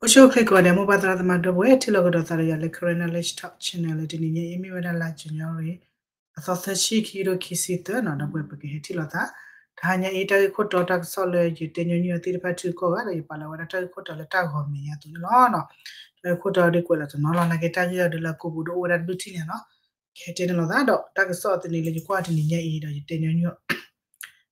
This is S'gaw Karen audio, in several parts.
အိၣ်ဆူၣ်အိၣ်ချ့ကိးဂၤဒဲး မိၢ်ပၢ်သရၣ်သမါဒီပုၢ်ဝဲၢ် ထံၣ်လိာ်ကဒီးသးဒီးယၤလၢ Karen Knowledge Talk Channel လၢတနံၤညါအံၤ မ့ၢ်ဝဲဒၣ်လါ January အသီသၢဆံ ခံကထိခံဆံသၢနီၤ ဒီပုၢ်ဝဲၢ် ပကဟဲထံၣ်လိာ်သး တဟါညါအံၤ တၢ်ဂ့ၢ်ခိၣ်တီတၢ်ကစီၣ်လၢယတဲညီနုၢ်အီၤသ့ၣ်တဖၣ်ထုကိးဂၤဒီး ယပာ်လီၤဝဲဒၣ်တၢ်ဂ့ၢ်ခိၣ်တီလၢတၢ်ဂီၤမဲာ်ညါအသိးန့ၣ်လီၤ. တၢ်ဂ့ၢ်ခိၣ်တီဒ်ကွဲးလီၤတနီၤလီၤ နာ်က့တၢ်ဂ့ၢ်အီၤဒ်လၢအကိာ်ပူၤဒ်အိၣ်ဝဲဒၣ်တဘျုးထံၣ်ညါနီၤ ကဟဲတဲန့ၣ်လိာ်သးဒီး တၢ်ကစီၣ်အသန့ၣ်လၢယကွၢ်တနံၤညါအံၤဒီး ယတဲညီနုၢ်အီၤ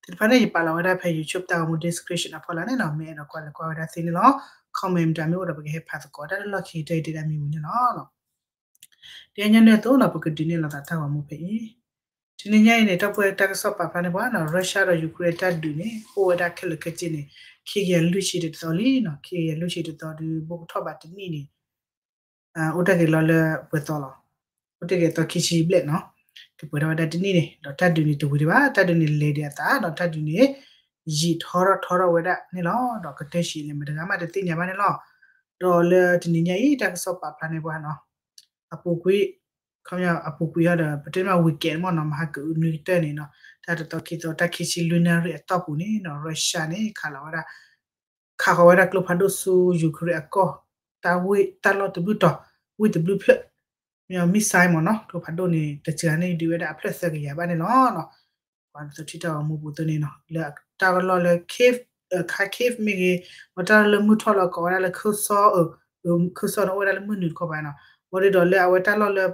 သ့ၣ်တဖၣ်န့ၣ် ယပာ်လီၤဝဲဒၣ်ဖဲ YouTube တၢ်ဂီၤမူ description အဖီလာ်န့ၣ်နီၤ မ့ၢ်အဲၣ်ဒိးကွၢ်လဲၤကွၢ်ဝဲဒၣ်သ့န့ၣ်လီၤ. comment မတၤမ့ၢ်အိၣ်ဒီး ပကဟဲဖးသကိးတၢ်လၢလီၢ်ခံကတၢၢ်အံၤ တဲဒၣ်မ့ၢ်ဝံၤန့ၣ်လီၤ. တဲညီနုၢ်အသိးနီၤ ပကဒုးနဲၣ်လိာ်သးတၢ်ဂီၤမူဖဲအံၤ တနံၤညါအံၤန့ၣ် တၢ်ပဝဲတၢ်ကစီၣ်ပာ်ဖျါန့ၢ်ပှၤနီၤ Russia ဒီး Ukraine တၢ်ဒုးန့ၣ် အိၣ်ဝဲဒၣ်ခဲလၢာ်ခဲဆ့န့ၣ် ခံကယၤလွံၢ်ဆံတသီလံနီၤ ခံကယၤလွံၢ်ဆံတသီဒုး ဘိၣ်ကထီၣ်ဘးတနံၣ်န့ၣ် အိၣ်တ့ၢ်က့ၤလီၤလၢပှဲၤသီလီၤ. အိၣ်တ့ၢ်က့ၤသီခံဆံဘျဲၣ်နီၤ ကပှဲၤထီၣ်ဝဲဒၣ်တနံၣ်န့ၣ် ဒီးတၢ်ဒုးန့ၣ်တဝံၤဒံးဘၣ် တၢ်ဒုးန့ၣ်လဲၤဒံးအသး ဒီးတၢ်ဒုးန့ၣ် ယံာ်ထီထီၣ်ထီထီၣ်ဝဲဒၣ်န့ၣ်လီၤ. ဒီးကတၢၢ်ဆံးလဲၣ်မတၤတဂၤမးတသ့ၣ်ညါဘၣ်န့ၣ်လီၤ. ဒီးလၢတနံၤညါအံၤ တၢ်ကစီၣ်ပာ်ဖျါန့ၢ်ပှၤနီၤ အပူၤကွံာ် ခီပညီအပူၤကွံာ်ဟီဒီး ပတဲမး weekend မ့ၢ်နီၤ မဟါကအုးနွံကတၢၢ်န့ၣ်နီၤ တၢ်တသီခံသီတၢ်ခံဆံလွံၢ်နၣ်ရံၣ်အတီၢ်ပူၤန့ၣ်နီၤ Russia န့ၣ် ခးလီၤဝဲဒၣ် ခးဃီၤဝဲဒၣ်ကျိဖးဒိၣ်ဆူ Ukraine အကီၢ် တၢ်ဝ့ၢ်တၢ်လီၢ်တဘျုးတီၤ ဝ့ၢ်တဘျုးဖျၢၣ် မ့ၢ် missile မ့ၢ်နီၤ ကျိဖးဒိၣ်န့ၣ် တစှၤန့ၢ်ဒံးဝဲဒၣ်အဖျၢၣ်သၢကယၤဘၣ်န့ၣ်လီၤ. ပှၤတသီထံၣ်တၢ်ဂီၤမူပူၤသ့န့ၣ်နီၤ လၢတၢ်လီၢ်လၢ Kyiv Kharkiv မ့ၢ်ဂ့ၤ ဒီးတၢ်လီၢ်လၢမုၢ်ထီၣ်လီၤကိးဝဲဒၣ်လၢ Kherson Kherson န့ၣ် အိၣ်ဝဲဒၣ်လၢမုၢ်နုာ်တခီပၤနီၤ ဝံၤဒီးလၢအဝဲတၢ်လီၢ်လၢ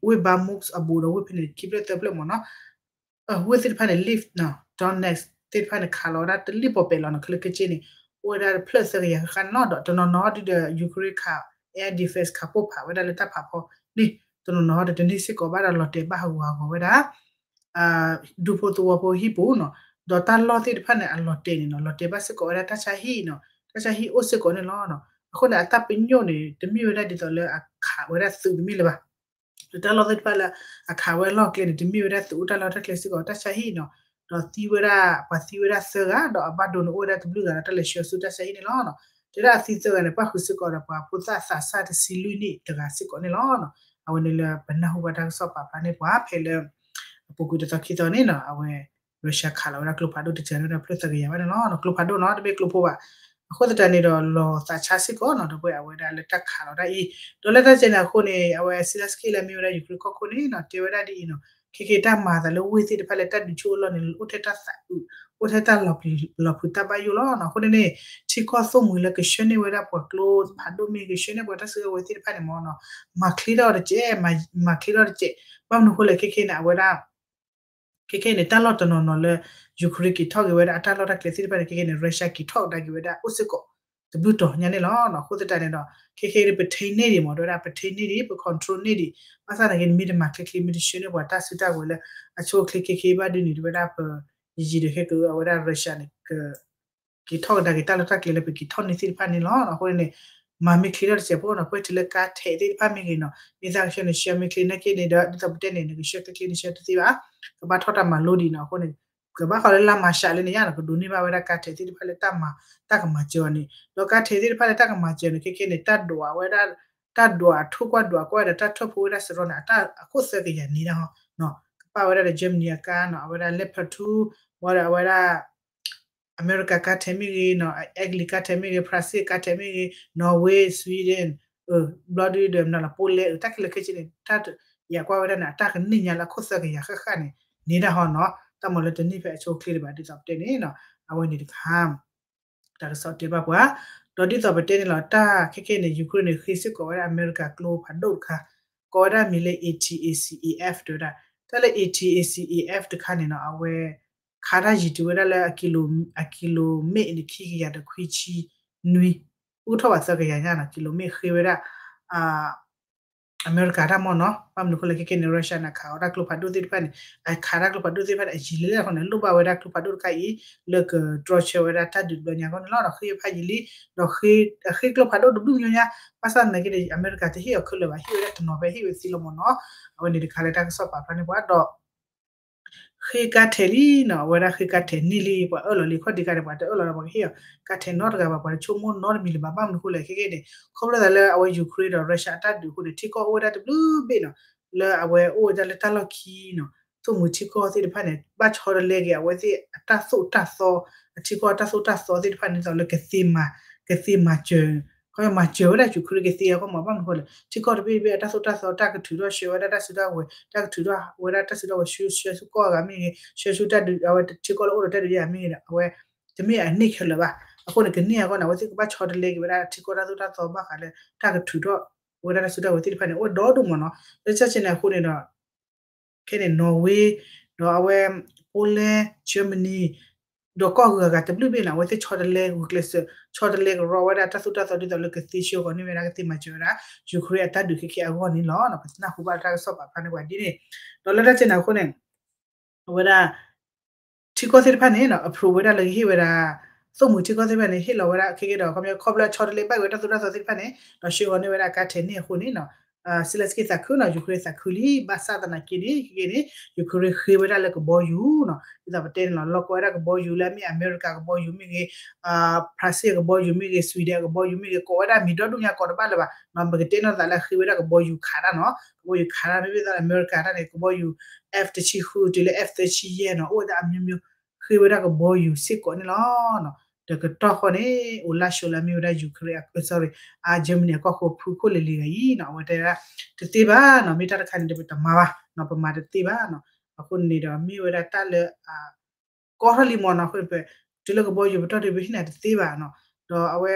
ဝ့ၢ် Bakhmut အဘူးဒီးဝ့ၢ်ဖဲန့ၣ် ခံဖျၢၣ်သၢဖျၢၣ်မ့ၢ်နီၤ ဝ့ၢ်သ့ၣ်တဖၣ်န့ၣ် Lviv နီၤ Donetsk သ့ၣ်တဖၣ်န့ၣ် ခးလီၤဝဲဒၣ်တလံၣ်ပီၤပဲာ်လီၤနီၤ ခဲလၢာ်ခဲဆ့န့ၣ် အိၣ်ဝဲဒၣ်ဖျၢၣ်သၢကယၤဃၣ်ဃၣ်န့ၣ်လီၤ. ဒီးတနီၤနီၤဒုဒီး Ukraine ခး air defense ခးပိၢ်ဖးဝဲဒၣ်လၢတၢ်ဖးဖီန့ၣ် တနီၤနီၤဒီးတန့ၢ်စ့ၢ်ကီးဘၣ်ဒီးလီၤတဲာ်ဘၣ်ဟးဂူာ်ဟးဂီၤဝဲဒၣ် ဒူဖိသဝီဖိဟံၣ်ပူၤနီၤ ဒီးတၢ်လီၢ်သ့ၣ်တဖၣ်န့ၣ် အလီၤတဲာ်န့ၣ်နီၤ လီၤတဲာ်ဘၣ်စ့ၢ်ကီးဝဲဒၣ်တၢ်ဆါဟံၣ်နီၤ တၢ်ဆါဟံၣ်အိၣ်စ့ၢ်ကီးန့ၣ်လီၤ. အဃိန့ၣ် အတၢ်ပညိၣ်န့ၣ် တမ့ၢ်ဝဲဒၣ်ဒ်သိးလၢအခးဝဲဒၣ်သုးတမ့ၢ်လၢၤဘၣ် ဒီးတၢ်လီၢ်သ့ၣ်တဖၣ်လၢအခးဝဲလီၢ်ကျဲန့ၣ် တမ့ၢ်ဝဲဒၣ်သုးအိၣ်တၢ်လီၢ်တၢ်ကျဲစ့ၢ်ကီး တၢ်ဆါဟံၣ်နီၤ ဒီးသံဝဲဒၣ် ပှၤသံဝဲဒၣ်သၢဂၤ ဒီးအဘၣ်ဒိန့ၣ်အိၣ်ဝဲဒၣ်တဘျုးဂၤဒီးတၢ်လဲၤဆှၢဆူတၢ်ဆါဟံၣ်န့ၣ်လီၤ. တဲဒၣ်အသံသၢဂၤန့ၣ် ပၣ်ဃုာ်စ့ၢ်ကီးဒီးပှၤဖိသၣ်သးစၢ်တဆံလွံၢ်နံၣ်တဂၤစ့ၢ်ကီးန့ၣ်လီၤ. အဝဲန့ၣ်လၢပနၢ်ဟူဘၣ်တၢ်ကစီၣ်ပာ်ဖျါန့ၢ်ပှၤဖဲလၢ အပူၤကွံာ်တသီခံသီန့ၣ်နီၤ အဝဲ Russia ခးလီၤဝဲဒၣ်ကျိဖးဒိၣ်တစှၤန့ၢ်ဝဲဒၣ်ဖျၢၣ်သၢကယၤဘၣ်န့ၣ်လီၤ. ကျိဖးဒိၣ်နီၤ တမ့ၢ်ကျိဖိဘၣ် အဃိသတးန့ၣ်ဒီး လီၤသးဆါစ့ၢ်ကီးနီၤ ဒီပုၢ်ဝဲၢ် အဝဲဒၣ်လၢတၢ်ခးလီၤဒၣ်အံၤ ဒီးလၢတၢ်စဲန့ၣ်အဃိန့ၣ် အဝဲ Zelenskyy လၢမ့ၢ်ဝဲဒၣ် Ukraine ကီၢ်ခိၣ်န့ၣ်နီၤ တဲဝဲဒၣ်ဒ်အံၤနီၤ ခဲက့တၢ်မၤသးလၢဝ့ၢ်သ့ၣ်တဖၣ်လၢတၢ်ဒုးဆိၣ်အၢလီၢ်န့ၣ် အိၣ်ထဲတၢ်သးအုး အိၣ်ထဲတၢ်လီၤပျံၤလီၤဖုးတၢ်ဘၣ်ယိၣ်လီၤနီၤ. အဃိန့ၣ်န့ၣ် ထံကီၢ်သိၣ်မှံၤလၢကဆှၢန့ၢ်ဝဲဒၣ်ပှၤကျိဖးဒိၣ်မ့ၢ်ဂ့ၤ ဆှၢန့ၢ်ပှၤတၢ်စုကဝဲၤသ့ၣ်တဖၣ်န့ၣ်မ့ၢ်နီၤ မၤချ့ထီၣ်တစဲး မၤချ့ထီၣ်တစဲး ဘၣ်မနုၤအဃိလဲၣ် ခဲက့န့ၣ် အဝဲဒၣ် ခဲက့န့ၣ် တၢ်လီၢ်တနီၤနီၤလၢ Ukraine က့ၤထီၣ်က့ၤဝဲဒၣ်အတၢ်လီၢ်တၢ်ကျဲသ့ၣ်တဖၣ်န့ၣ် ခဲက့န့ၣ် Russia က့ၤထီၣ်ကဒါက့ၤဝဲဒၣ်အိၣ်စ့ၢ်ကီး တဘျုးတီၤညါန့ၣ်လီၤ. အဃိသတးန့ၣ်ဒီး ခဲက့ပ take န့ၢ်ဒံးမ့ၢ် တဲဝဲဒၣ် ပ take န့ၢ်ဒံး ပ control န့ၢ်ဒံး ဘၣ်ဆၣ်သနာ်က့န့ၣ် မ့ၢ်တမၤချ့ချ့ မ့ၢ်တဆှၢန့ၢ်ပှၤတၢ်စုတၢ်ကဝဲၤလၢ အဆိအချ့ခဲက့ဘၣ်ဒ်န့ၣ် တဲဝဲဒၣ် ပယံာ်ယံာ်ဒီးဟဲက့ၤအဝဲဒၣ် Russia န့ၣ် က့ၤထီၣ်ကဒါက့ၤတၢ်လီၢ်တၢ်ကျဲလၢပက့ၤထီၣ်န့ၢ်သ့ၣ်တဖၣ်န့ၣ်လီၤ. အဃိန့ၣ် မၤမ့ၢ်ချ့ထီၣ်တစဲးဖိနီၤ ပဝဲတုၤလၢကါထဲးသ့ၣ်တဖၣ်မ့ၢ်ဂ့ၤနီၤ မ့ၢ်သးကဆှၢန့ၣ် ဆှၢမ့ၢ်ချ့နာ်က့န့ၣ်ဒီး ဒ်သိးပတဲန့ၣ် နကဆှၢချ့ချ့ နဆှၢတသ့ဘၣ် ကဘၣ်ထီၣ်တၢ်မၤလိဒံးနီၤ. အဃိန့ၣ် ကဘၣ်ဃီလၢလါမၤရှးလၢန့ၣ်ယါနီၤ ကဒိးန့ၢ်ဘၣ်ဝဲဒၣ်ကါထဲးသ့ၣ်တဖၣ်လၢတၢ်မၤ တၢ်ကမၤစၢၤအီၤန့ၣ် ဒီးကါထဲးသ့ၣ်တဖၣ်လၢတၢ်ကမၤစၢၤန့ၣ် ခဲက့န့ၣ် တၢ်ဒွးဝဲဒၣ် တၢ်ဒွးထိၣ်ကွၢ်ဒွးကွၢ်ဒီးတၢ်ထၢၣ်ဖိဝဲဒၣ်စရီန့ၣ် အတၢ်အခိၣ်သၢကယၤန့ၣ်ဒၣ်ဟီ ကပာ်ဝဲဒၣ်ဒီး Germany အကါနီၤ အဝဲဒၣ် Leopard two ဝံၤဒီးအဝဲဒၣ် အမဲရကၤကါထဲးမ့ၢ်ဂ့ၤနီၤ အ Italy ကါထဲးမ့ၢ်ဂ့ၤ France ကါထဲးမ့ၢ်ဂ့ၤ Norway Sweden ဘျီဒုဒီးမနုၤလီၤ Poland တၢ်ခဲလၢာ်ခဲဆ့န့ၣ် တၢ်ယၤကွၢ်ဝဲဒၣ်န့ၣ် အတၢ်ကန့ၢ်ညါလၢအခိၣ်သၢကယၤဃၣ်ဃၣ်န့ၣ် န့ၣ်ဒၣ်ဟီနီၤ တၢ်မၤလၢတန့ၢ်ဖဲအဆိအချ့ဒံးဘၣ် ဒ်သိးပတဲန့ၣ်နီၤ အဝဲန့ၣ်တခါ တၢ်ကစီၣ်တဲဘၣ်ပှၤ ဒီးဒ်သိးပတဲန့ၣ်လီၤ တၢ်ခဲက့န့ၣ် Ukraine န့ၣ် ဃ့စ့ၢ်ကီးဝဲဒၣ်အမဲရကၤကျိဖးဒိၣ်တခါ ကိးဝဲဒၣ်မံၤလၢ A T A C A F တဲဝဲဒၣ် တၢ်လၢ A T A C A F တခါန့ၣ်နီၤ အဝဲ ခးတၢ်ယံာ်တုၤဝဲဒၣ်လၢ အကံလိမ့ၣ်န့ၣ် ခံကယၤဒီးခွံဆံနွံ အိၣ်ထီၣ်ဘၣ်သၢကယၤညါနီၤ ကံလိမ့ၣ်ဃ့ဝဲဒၣ် အမဲရကၤတၢ်မ့ၢ်နီၤ ဘၣ်မနုၤအဃိလဲၣ် ခဲက့န့ၣ် Russia န့ၣ် အခးဝဲဒၣ်ကျိဖးဒိၣ်သ့ၣ်တဖၣ်န့ၣ် အခးတၢ်ကျိဖးဒိၣ်သ့ၣ်တဖၣ်န့ၣ် အယံာ်လၢလၢအဃိန့ၣ် လိၣ်ဘၣ်ဝဲဒၣ်ကျိဖးဒိၣ်တခါအံၤ လၢကတြီဆၢဝဲဒၣ်တၢ်ဒုးတဘျီညါအဂီၢ်န့ၣ်လီၤ. ဒီးဃ့ဖးယံာ်လံ ဒီးဃ့ကျိဖးဒိၣ်တဘျုးညါညါ ဘၣ်ဆၣ်သနာ်က့ဒီး အမဲရကၤတဟ့ၣ်အီၤခဲလၢာ်ဘၣ် ဟ့ၣ်ဝဲဒၣ်တနီၤဖဲဟ့ၣ်ဝဲသ့လီၤမ့ၢ်နီၤ အဝဲန့ၣ်တခါလၢတၢ်ကစီၣ်ပာ်ဖျါန့ၢ်ပှၤဒီး ဃ့ကါထဲးလံနီၤ အဝဲဒၣ်ဃ့ကါထဲးန့ၢ်လံ ပှၤအၢၣ်လီၤလံ ခီၣ်ဒံးကါန့ၣ် ပှၤတအၢၣ်လီၤဒီးပှၤကဟ့ၣ်အီၤ ကါထဲးနီတဂၤဘၣ် ပှၤတဆိကမိၣ်နီတမံၤလၢၤဘၣ် ဘၣ်မနုၤအဃိလဲၣ် ခဲက့န့ၣ် ခီဖျိသးလၢအဝဲ Ukraine ဒီး Russia အတၢ်ဒုးအဃိန့ၣ် ထံကီၢ်အိၣ်ဝဲဒၣ်တဘျုးဘ့ၣ်နီၤ လၢအဝဲအိၣ်ဝဲဒၣ်လၢတၢ်လီၢ်ခံနီၤ သိၣ်မှံၤထံကီၢ်သ့ၣ်တဖၣ်န့ၣ် ဘၣ်ဆီတလဲက့ၤ အဝဲသ့ၣ်အတၢ်သိၣ်တၢ်သီ အထံကီၢ်တၢ်သိၣ်တၢ်သီသ့ၣ်တဖၣ်န့ၣ် ဒ်သိးလၢကသ့မၤ ကသ့မၤစၢၤ ခီမၤစၢၤဝဲဒၣ် Ukraine ကသ့အဂီၢ်မး ဘၣ်မနုၤဃိလဲၣ် ထံကီၢ်တဘ့ၣ်တဘ့ၣ်အတၢ်သိၣ်တၢ်သီ တၢ်ကထုးထီၣ်ဆှၢဝဲဒၣ်တၢ်စုတၢ်ဝဲၤ တၢ်ကထုးထီၣ်ဝဲဒၣ်တၢ်စုတၢ်ဝဲၤ ဆှၢဆူကီၢ်အဂၤမ့ၢ်ဂ့ၤ ဆှၢဆူတၢ်ဒုး အဝဲထံကီၢ်လၢအိၣ်ဒီးတၢ်ဒုးယၤမ့ၢ်ဂ့ၤဒီး အဝဲ တမ့ၢ်အန့ၢ်ခဲလၢာ်ဘၣ်. အဃိန့ၣ် ကန့ၢ်အဂီၢ်န့ၣ် အဝဲသ့ၣ်ကဘၣ်ဆီတလဲက့ၤဝဲဒၣ်ထံကီၢ်တၢ်သိၣ်တၢ်သီဘၣ်ဃးလၢ တၢ်ကထုးထီၣ်ဝဲဒၣ်တၢ်စုတၢ်ဝဲၤသ့ၣ်တဖၣ်န့ၣ် အိၣ်ဒီဒူၣ်မးနီၤ. လၢတၢ်စဲန့ၣ်အဃိန့ၣ်ဒီး ခဲန့ၣ် Norway ဒီးအဝဲ Poland Germany ဒီးကီၢ်ဂုၤအဂၤတဘျုးဘ့ၣ်န့ၣ် အဝဲသ့ၣ်ဆီတလဲဂုာ်ကျဲးစၢး ဆီတလဲကရီဝဲဒၣ်တၢ်သိၣ်တၢ်သီဒ်သိးလၢကသ့ဆှၢဃီၤန့ၢ်ဝဲဒၣ် ကသ့မၤစၢၤဝဲဒၣ် Ukraine အတၢ်ဒုးခဲခဲအဂီၢ်န့ၣ်လီၤ. ပနၢ်ဟူဘၣ်တၢ်ကစီၣ်ပာ်ဖျါန့ၢ်ပှၤဒ်န့ၣ် ဒီးလၢတၢ်စဲန့ၣ်အဃိန့ၣ် အဝဲဒၣ် ထံကီၢ်သ့ၣ်တဖၣ်န့ၣ် approve ဝဲဒၣ်လၢကဟ့ၣ်ဝဲဒၣ် သိၣ်မှံၤထံကီၢ်သ့ၣ်တဖၣ်န့ၣ် ဟ့ၣ်လီၤဝဲဒၣ်ခဲကဲဒီး ခီပညီခီဖျိဆီတလဲဘၣ်က့ၤဝဲတၢ်သိၣ်တၢ်သီသ့ၣ်တဖၣ်န့ၣ် ဒီးဆှၢဃီၤန့ၢ်ဝဲဒၣ်ကါထဲးန့ၣ်အဃိန့ၣ် Zelenskyy သးခုနီၤ Ukraine သးခုလံ ဘၣ်ဆၣ်သနာ်က့န့ၣ် ခဲကဲန့ၣ် Ukraine ဃ့ဝဲဒၣ်လၢကဘီယူၤနီၤ ဒ်သိးပတဲန့ၣ်လီၤ လီၢ်ကီဝဲဒၣ်ကဘီယူၤလၢအမ့ၢ်အမဲရကၤကဘီယူၤမ့ၢ်ဂ့ၤ France ကဘီယူၤမ့ၢ်ဂ့ၤ Sweden ကဘီယူၤမ့ၢ်ဂ့ၤ ကိးဝဲဒၣ်မံၤဒီဒူၣ်ညါကိးတဘၣ်လၢၤဘၣ်နီၤ ပကတဲနီၢ်သးလၢဃ့ဝဲဒၣ်ကဘီယူၤခးတၢ်နီၤ ကဘီယူၤခးတၢ် မ့မ့ၢ်သးလၢအမဲရကၤတၢ်န့ၣ် ကဘီယူၤ F တဆံဃု တုၤလၢ F သၢဆံယဲၢ်နီၤ အိၣ်ဝဲဒၣ်အမျိုးမျိုး ဃ့ဝဲဒၣ်ကဘီယူၤစ့ၢ်ကီးန့ၣ်လီၤ. တကတီၢ်ဃီန့ၣ် အိၣ်လၢၡိလၢမ့ၢ်ဝဲဒၣ် Ukraine အ sorry အ Germany အကီၢ်ခိၣ်ဖုခိၣ်လံၤလံၤဂၤအံၤနီၤ အဝဲတဲဝဲဒၣ် တသ့ဘၣ်နီၤ မ့ၢ်တၢ်တခါန့ၣ်ဒီးပတမၤဘၣ်နီၤ ပမၤတသ့ဘၣ်နီၤ အဃိန့ၣ်ဒီးမ့ၢ်ဝဲဒၣ်တၢ်လၢ ကီထီၣ်လံမ့ၢ်နီၤ အဃိန့ၣ် တုၤလၢကဘီယူၤပတီၢ်ဒုးပဟ့ၣ်နၤတသ့ဘၣ်နီၤ ဒီးအဝဲ